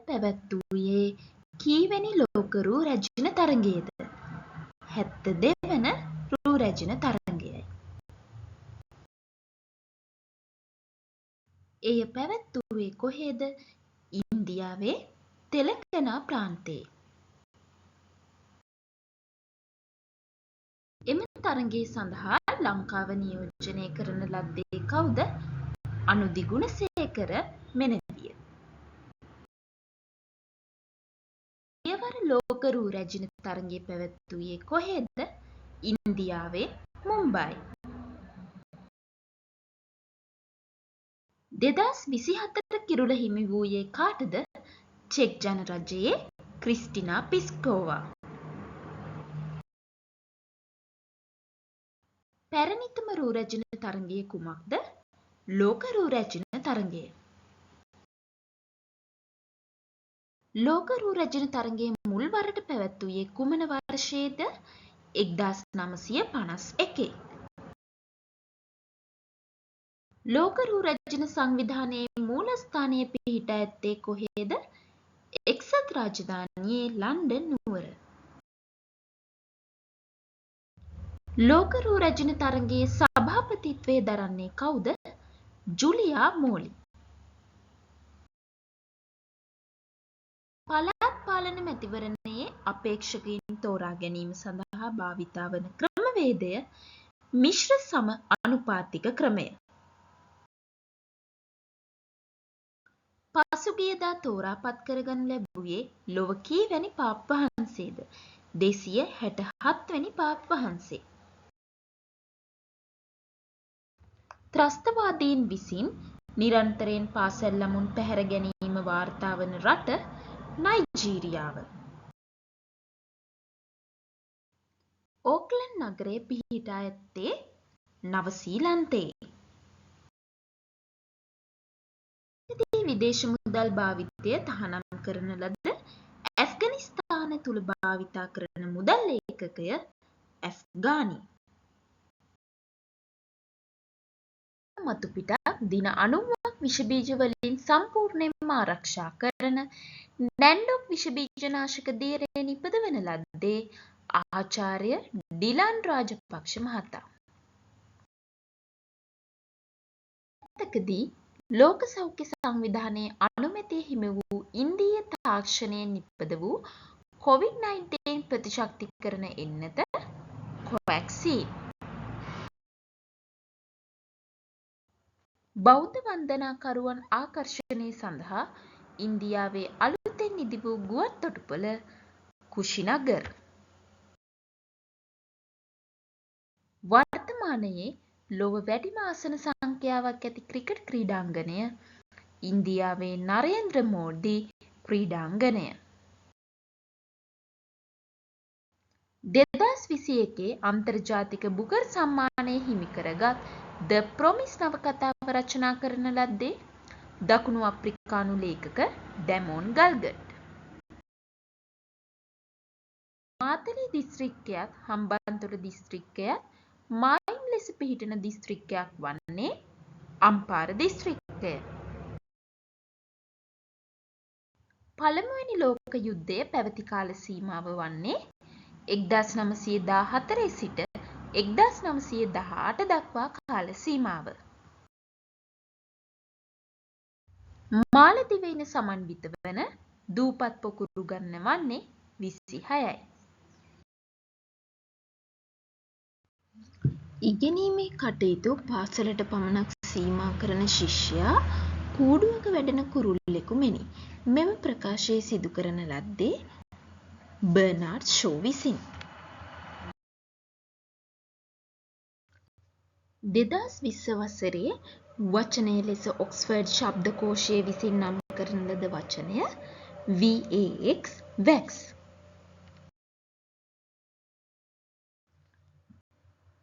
පැවැත්වූයේ කීවැනි ලෝක රූ රැජිණ තරගයද? 72 වන රූ රැජිණ තරගයයි. එය පැවැත්වූයේ කොහේද? ඉන්දියාවේ තෙලංගනා ප්‍රාන්තයේ. එම තරගය සඳහා ලංකාව නියෝජනය කරන ලද්දේ කවුද? අනුදි ගුණසේකර මෙනවිය. ගියවර ලෝක රූ රැජිණ තරගය පැවැත්වූයේ කොහේද? ඉන්දියාවේ මුම්බායි. 2024 කිරුළ හිමි වූයේ කාටද? Check ජනරජයේ Christina පිස්කෝවා. පැරණිතම රූ රැජිණ තරගය කුමක්ද? ලෝක රූ රැජිණ තරගය. ලෝක රූ රැජිණ තරගය මුල් වරට පැවැත්වූයේ කුමන වර්ෂයේද? 1951. ලෝක රූ රැජිණ සංවිධානයේ මූලස්ථානය පිහිටා ඇත්තේ කොහේද? එක්සත් රාජධානියේ ලන්ඩන් නුවර. ලෝක රූ රැජිණ තරගයේ සභාපතිත්වය දරන්නේ කවුද? Julia Molly. පළාත් පාලන මැතිවරණයේ අපේක්ෂකයින් තෝරා ගැනීම සඳහා භාවිතා වන ක්‍රමවේදය මිශ්‍ර සම අනුපාතික ක්‍රමය. පසුගියදා තෝරා පත් කරගනු ලැබුවේ ලොව කීවැනි පාප් වහන්සේද? 267 වැනි පාප් වහන්සේ. ත්‍රස්තවාදීන් විසින් නිරන්තරයෙන් පාසල් ළමුන් පැහැර ගැනීම වාර්තා වන රට නයිජීරියාව. ඕක්ලන්ඩ් නගරය පිහිටා ඇත්තේ නවසීලන්තයේ. විදේශ මුදල් භාවිතය තහනම් කරන ලද ඇෆ්ගනිස්තාන තුළ භාවිතා කරන මුදල් ඒකකය ඇෆ්ගානි. මතු පිටක් දින 90ක් විෂ බීජ වලින් සම්පූර්ණයෙන්ම ආරක්ෂා කරන නැන්ඩොක් විෂ බීජනාශක දියරය නිපදවන ලද්දේ ආචාර්ය ඩිලන් රාජපක්ෂ මහතා. මෑතකදී ලෝක සෞඛ්‍ය සංවිධානයේ අනුමැතිය හිමි වූ ඉන්දීය තාක්ෂණයෙන් නිපද වූ කොවිඩ්-19 ප්‍රතිශක්තිකරණ එන්නත කොවැක්සීන්. බෞද්ධ වන්දනාකරුවන් ආකර්ෂණය සඳහා ඉන්දියාවේ අලුතෙන් ඉදි වූ ගුවන් තොටුපළ කුෂිනගර්. වර්තමානයේ ලොව වැඩිම ආසන සංඛ්‍යාවක් ඇති ක්‍රිකට් ක්‍රීඩාංගණය ඉන්දියාවේ නරේන්ද්‍ර මෝඩි ක්‍රීඩාංගණය. 2021 අන්තර්ජාතික බුකර් සම්මානය හිමි කරගත් ද ප්‍රොමිස් නවකතාව රචනා කරන ලද්දේ දකුණු අප්‍රිකානු ලේඛක ඩැමෝන් ගල්ගට්. මාතලේ දිස්ත්‍රික්කයත් හම්බන්තොට දිස්ත්‍රික්කයත් මායිම් ලෙස පිහිටන දිස්ත්‍රික්කයක් වන්නේ අම්පාර දිස්ත්‍රික්කය. පළමුවැනි ලෝක යුද්ධය පැවති කාල සීමාව වන්නේ 1914 සිට 1918 දක්වා කාල සීමාව. මාලදිවයින සමන්විත වන දූපත් පොකුරු ගණන වන්නේ 26යි. ඉගෙනීමේ කටයුතු පාසලට පමණක් සීමා කරන ශිෂ්‍යයා කූඩුවක වැඩෙන කුරුල්ලෙකු මෙනි. මෙම ප්‍රකාශය සිදු කරන ලද්දේ බර්නාඩ් ෂෝ විසින්. 2020 වසරේ වචනය ලෙස ඔක්ස්ෆර්ඩ් ශබ්දකෝෂය විසින් නම් කරන ලද වචනය VAX wax.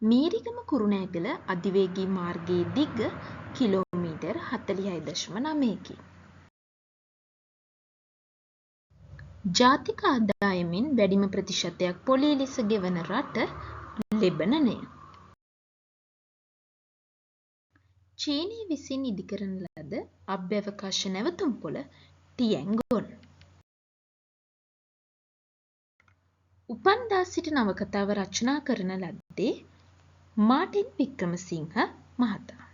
Mirigama Kurunegala අධිවේගී මාර්ගයේ දිග කිලෝමීටර් 46.9කි. ජාතික ආදායමින් වැඩිම ප්‍රතිශතයක් පොලිය ලෙස ගෙවන රට ලෙබනනය. චීනය විසින් ඉදිකරන ලද අභ්‍යවකාශ නැවතුම්පොළ ටියැන්ගොන්. උපන්දා සිට නවකතාව රචනා කරන ලද්දේ මාටින් වික්‍රමසිංහ මහතා.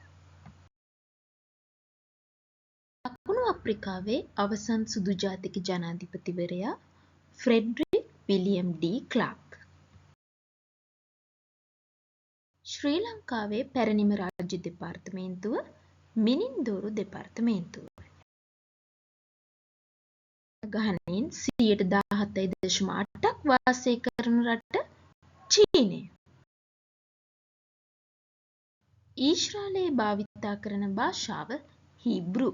දකුණු අප්‍රිකාවේ අවසන් සුදු ජාතික ජනාධිපතිවරයා ෆ්‍රෙඩරික් විලියම් ඩි ක්ලාක්. ශ්‍රී ලංකාවේ පැරණිම රාජ්‍ය දෙපාර්තමේන්තුව මිනින්දෝරු දෙපාර්තමේන්තුව. ගහනයෙන් 17.8%ක් වාසය කරන රට චීනය. ඊශ්‍රායලයේ භාවිතා කරන භාෂාව හීබ්‍රු.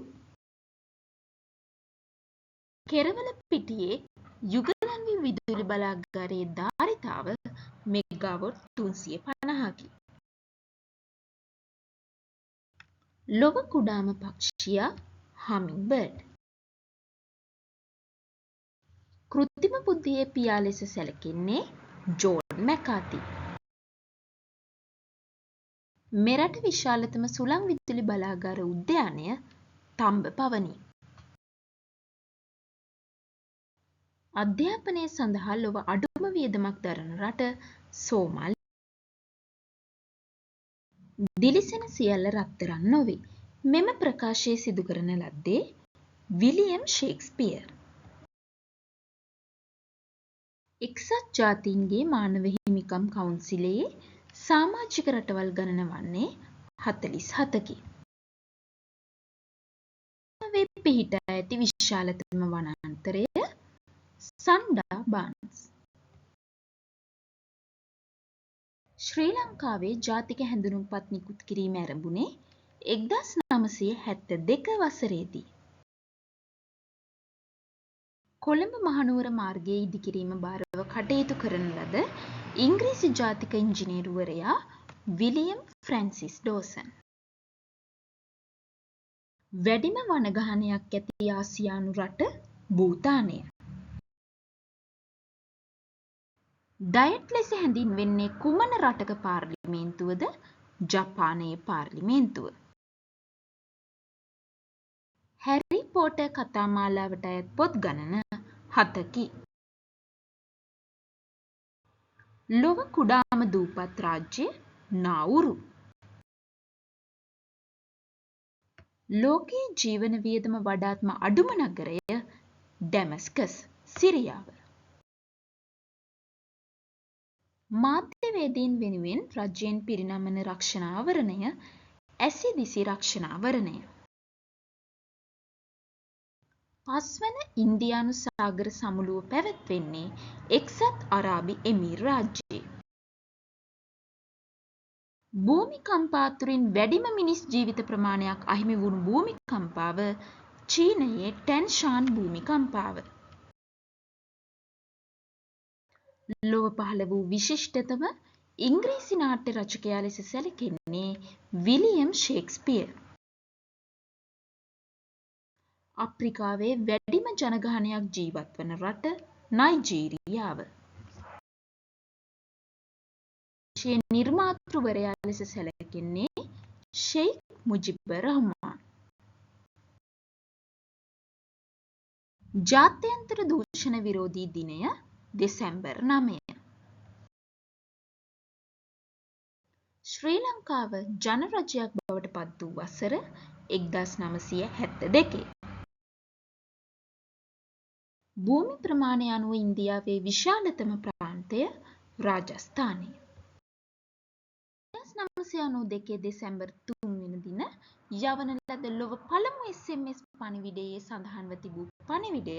කෙරවල පිටියේ යුගලන්වි විදුලි බලාගාරයේ ධාරිතාව මෙගාවොට් 350කි. ලොව කුඩාම පක්ෂියා හමින්බර්ඩ්. කෘත්‍රිම බුද්ධියේ පියා ලෙස සැලකෙන්නේ ජෝන් මැකාති. මෙරට විශාලතම සුළං විදුලි බලාගාර උද්‍යානය තම්බපවනි. අධ්‍යාපනය සඳහා ලොව අඩුම වියදමක් දරන රට සෝමාලිය. දිලිසෙන සියල්ල රත්තරන් නොවේ. මෙම ප්‍රකාශය සිදු කරන ලද්දේ විලියම් ෂේක්ස්පියර්. එක්සත් ජාතීන්ගේ මානව හිමිකම් කවුන්සිලයේ සාමාජික රටවල් ගණන වන්නේ 47කි. පිහිටා ඇති විශාලතම වනාන්තරය සන්ඩාබාන්ස්. ශ්‍රී ලංකාවේ ජාතික හැඳුනුම්පත් නිකුත් කිරීම ඇරඹුණේ 1972 වසරේදී. කොළඹ මහනුවර මාර්ගයේ ඉදිකිරීම භාරව කටයුතු කරන ලද ඉංග්‍රීසි ජාතික ඉංජිනේරුවරයා විලියම් ෆ්‍රැන්සිස් ඩෝසන්. වැඩිම වනගහනයක් ඇති ආසියානු රට භූතානය. ඩයට් ලෙස හැඳින්වෙන්නේ කුමන රටක පාර්ලිමේන්තුවද? ජපානයේ පාර්ලිමේන්තුව. හැරි පෝටර් කතා මාලාවට අයත් පොත් ගණන 7කි. ලොව කුඩාම දූපත් රාජ්‍ය නාවුරු. ලෝකයේ ජීවන වියදම වඩාත්ම අඩුම නගරය ඩැමස්කස්, සිරියාව. මාධ්‍යවේදීන් වෙනුවෙන් රජයෙන් පිරිනමන රක්ෂණාවරණය ඇසිදිසි රක්ෂණාවරණය. පස්වන ඉන්දියානු සාගර සමුළුව පැවැත්වෙන්නේ එක්සත් අරාබි එමීර් රාජ්‍යයේ. භූමිකම්පා අතුරින් වැඩිම මිනිස් ජීවිත ප්‍රමාණයක් අහිමි වුණු භූමිකම්පාව චීනයේ ටැන්ෂාන් භූමිකම්පාව. ලොව පහළ වූ විශිෂ්ටතම ඉංග්‍රීසි නාට්‍ය රචකයා ලෙස සැලකෙන්නේ විලියම් ෂේක්ස්පියර්. අප්‍රිකාවේ වැඩිම ජනගහනයක් ජීවත් වන රට නයිජීරියාව. නිර්මාතෘවරයා ලෙස සැලකෙන්නේ ෂෙයික් මුජිබර් රහ්මාන්. ජාත්‍යන්තර දූෂණ විරෝධී දිනය දෙසැම්බර් 9. ශ්‍රී ලංකාව ජන රජයක් බවට පත් වූ වසර 1972. භූමි ප්‍රමාණය අනුව ඉන්දියාවේ විශාලතම ප්‍රාන්තය රාජස්ථානය. 1992 දෙසැම්බර් 3 වෙනි දින යවන ලද ලොව පළමු SMS පණිවිඩයේ සඳහන්ව තිබූ පණිවිඩය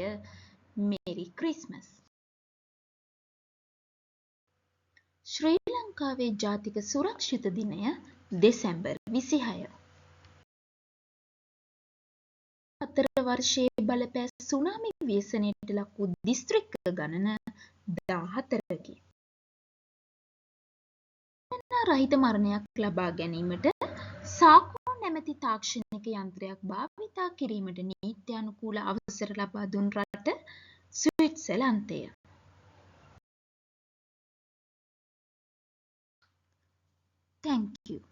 මෙරි ක්‍රිස්මස්. ශ්‍රී ලංකාවේ ජාතික සුරක්ෂිත දිනය දෙසැම්බර් 26. 4 වර්ෂයේ බලපෑ සුනාමි ව්‍යසනයට ලක් වූ දිස්ත්‍රික්ක ගණන 14කි. රහිත මරණයක් ලබා ගැනීමට සාකෝ නැමැති තාක්ෂණික යන්ත්‍රයක් භාවිතා කිරීමට නීත්‍යානුකූල අවසර ලබා දුන් රට ස්විට්සර්ලන්තය. Thank you.